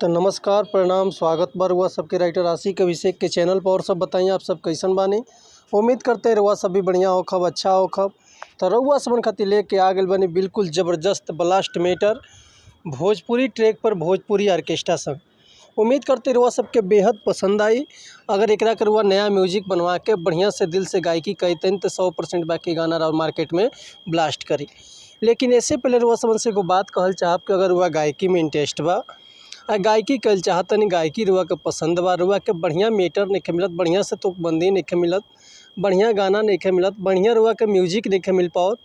तो नमस्कार, प्रणाम, स्वागत बा रउआ सबके राइटर आशिक अभिषेक के चैनल पर। और सब बताइए आप सब कैसन बानी? उम्मीद करते हैं रउआ सब भी बढ़िया होखब, अच्छा होखब। तो रउआ सबन खातिर लेके आ गइल बानी बिल्कुल ज़बरदस्त ब्लास्ट मैटर भोजपुरी ट्रैक पर भोजपुरी ऑर्केस्ट्रा संग। उम्मीद करते रउआ सबके बेहद पसंद आई। अगर एकरा के रउआ नया म्यूजिक बनवा के बढ़िया से दिल से गायकी करतन तो 100% बाकी गाना और मार्केट में ब्लास्ट करी। लेकिन ऐसे पहले रउआ सबन से एगो बात कहल चाहब कि अगर रउआ गायकी में इंटरेस्ट बा आ गायकी कइल चाहतनी, गायकी रउआ के पसंद बा, रउआ के बढ़िया मैटर नइखे मिलत, बढ़िया से तुकबंदी नइखे मिलत, बढ़िया गाना नइखे मिलत, बढ़िया रउआ के म्यूजिक नइखे मिल पावत,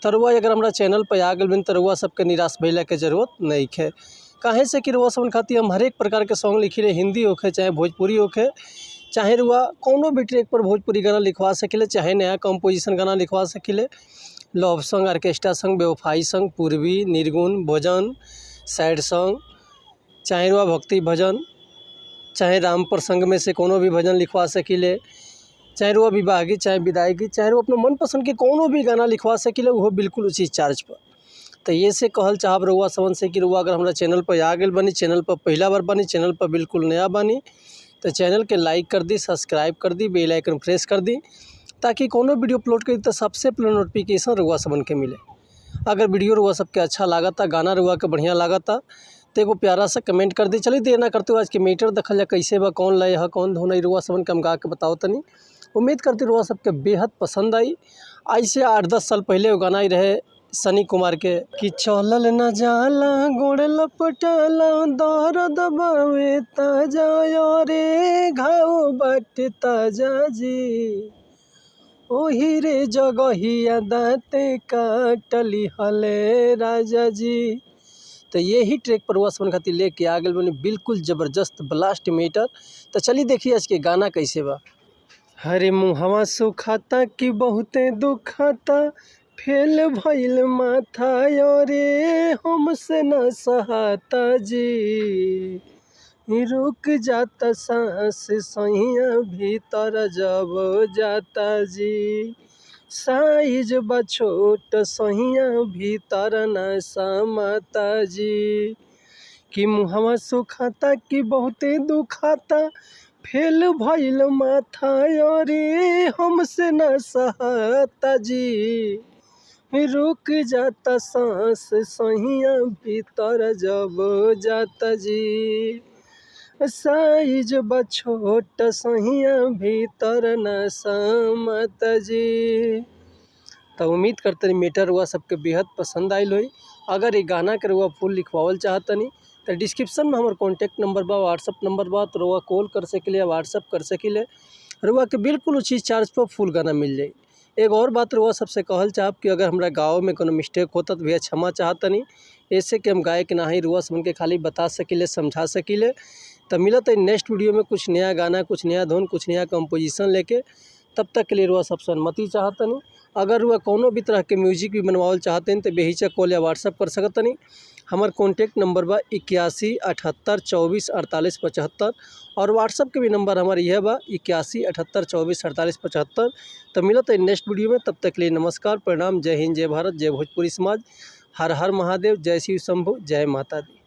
तो रउआ अगर हमरा चैनल पर आ गइल बानी तो रउआ सबके निराश भइला के जरूरत नइखे। काहे से कि रउआ सबन खातिर हम हरेक प्रकार के सॉन्ग लिखिले, हिंदी होखे चाहे भोजपुरी होखे, चाहे रउआ कौनो भी ट्रैक पर भोजपुरी गाना लिखवा सकिले, चाहे नया कंपोजिशन गाना लिखवा सकिले, लव सॉन्ग, ऑर्केस्ट्रा सॉन्ग, बेवफाई सॉन्ग, पूर्वी, निर्गुण, भजन, सैड सॉन्ग, चाहे रउआ भक्ति भजन, चाहे राम प्रसंग में से कोनो भी भजन लिखवा सकिले, चाहे रउआ विवाह गीत, चाहे विदाई गीत, चाहे रउआ अपना मनपसंद के कोनो भी गाना लिखवा सकिले, उहो बिल्कुल उचित चार्ज पर। तो ये से कहल चाहब रउआ सबन से कि रउआ अगर हमरा चैनल पर आ गइल बानी, चैनल पर पहला बार बानी, चैनल पर बिल्कुल नया बानी, तो चैनल के लाइक कर दी, सब्सक्राइब कर दी, बेल आइकन प्रेस कर दी, ताकि कोनो वीडियो अपलोड करी तो सबसे पहले नोटिफिकेशन रउआ सबन के मिले। अगर वीडियो रउआ सबके अच्छा लागता, गाना रउआ के बढ़िया लागता, तो एगो प्यारा सा कमेंट कर दी। चलिए देर ना करते हुए आज के मैटर देखल जा कैसे बा, कौन लय है, कौन धुन है, रउआ सबन के हम गा के बताओ तनी। उम्मीद करती रउआ सबके बेहद पसंद आई। आज से 8-10 साल पहले वो गाना ही रहे सनी कुमार के कि चलल न जाला गोड़ लपटाला दर्द बावे ताजा रे घाव बाटे ताजा जी, ओही रे जगहिया दाँते काटली हले राजा जी। तो यही ट्रैक पर रउआ सबन खातिर लेके आ गइल बानी बिल्कुल ज़बरदस्त ब्लास्ट मैटर। तो चलिए देखिए आज के गाना कैसे बा। हरे मुहवा सुखाता कि बहुते दुखाता, फेल भइल माथा रे हमसे न सहाता जी, रुक जाता सांस सहिया भीतर जब जाता जी, साइज बा छोट सहिया भीतर न समाता जी, कि मुहवा सुखाता कि बहुते दुखाता, फेल भइल माथा रे हमसे न सहाता जी, रुक जाता सांस सहिया भीतर जब जाता जी, साइज बा छोट सहिया भीतर न समाता जी। तो उम्मीद करतनी मैटर रउआ सबके बेहद पसंद आइल होई। अगर ये गाना के रउआ फुल लिखवावल चाहतनी तो डिस्क्रिप्शन में हमार कॉन्टैक्ट नंबर बा, व्हाट्सअप नंबर बा, तो रउआ कॉल कर सकिले या व्हाट्सअप कर सकिले, रउआ के बिल्कुल उचित चार्ज पर फुल गाना मिल जाई। एक और बात रउआ सबसे कहल चाहब कि अगर हमरा गाँव में कोनो मिस्टेक होता तो भैया क्षमा चाहतनी, ऐसे कि हम गायक ना ही, रउआ सबन के खाली बता सकिले, समझा सकिले। तो मिलत है नेक्स्ट वीडियो में कुछ नया गाना, कुछ नया धुन, कुछ नया कंपोजिशन लेके। तब तक के लिए रउआ सबसे अनुमति चाहतनी। अगर रउआ कोनो भी तरह के म्यूजिक भी बनवावल चाहते हैं तो बेहिचक कॉल या व्हाट्सअप कर सकतनी। हमार कॉन्टैक्ट नंबर बा 81 78 24 48 75 और व्हाट्सअप के भी नंबर हमार यह बा 81 78 24 48 75। तो मिलत है नेक्स्ट वीडियो में, तब तक के लिए नमस्कार, प्रणाम, जय हिंद, जय भारत, जय भोजपुरी समाज, हर हर महादेव, जय शिव शंभु, जय माता दी।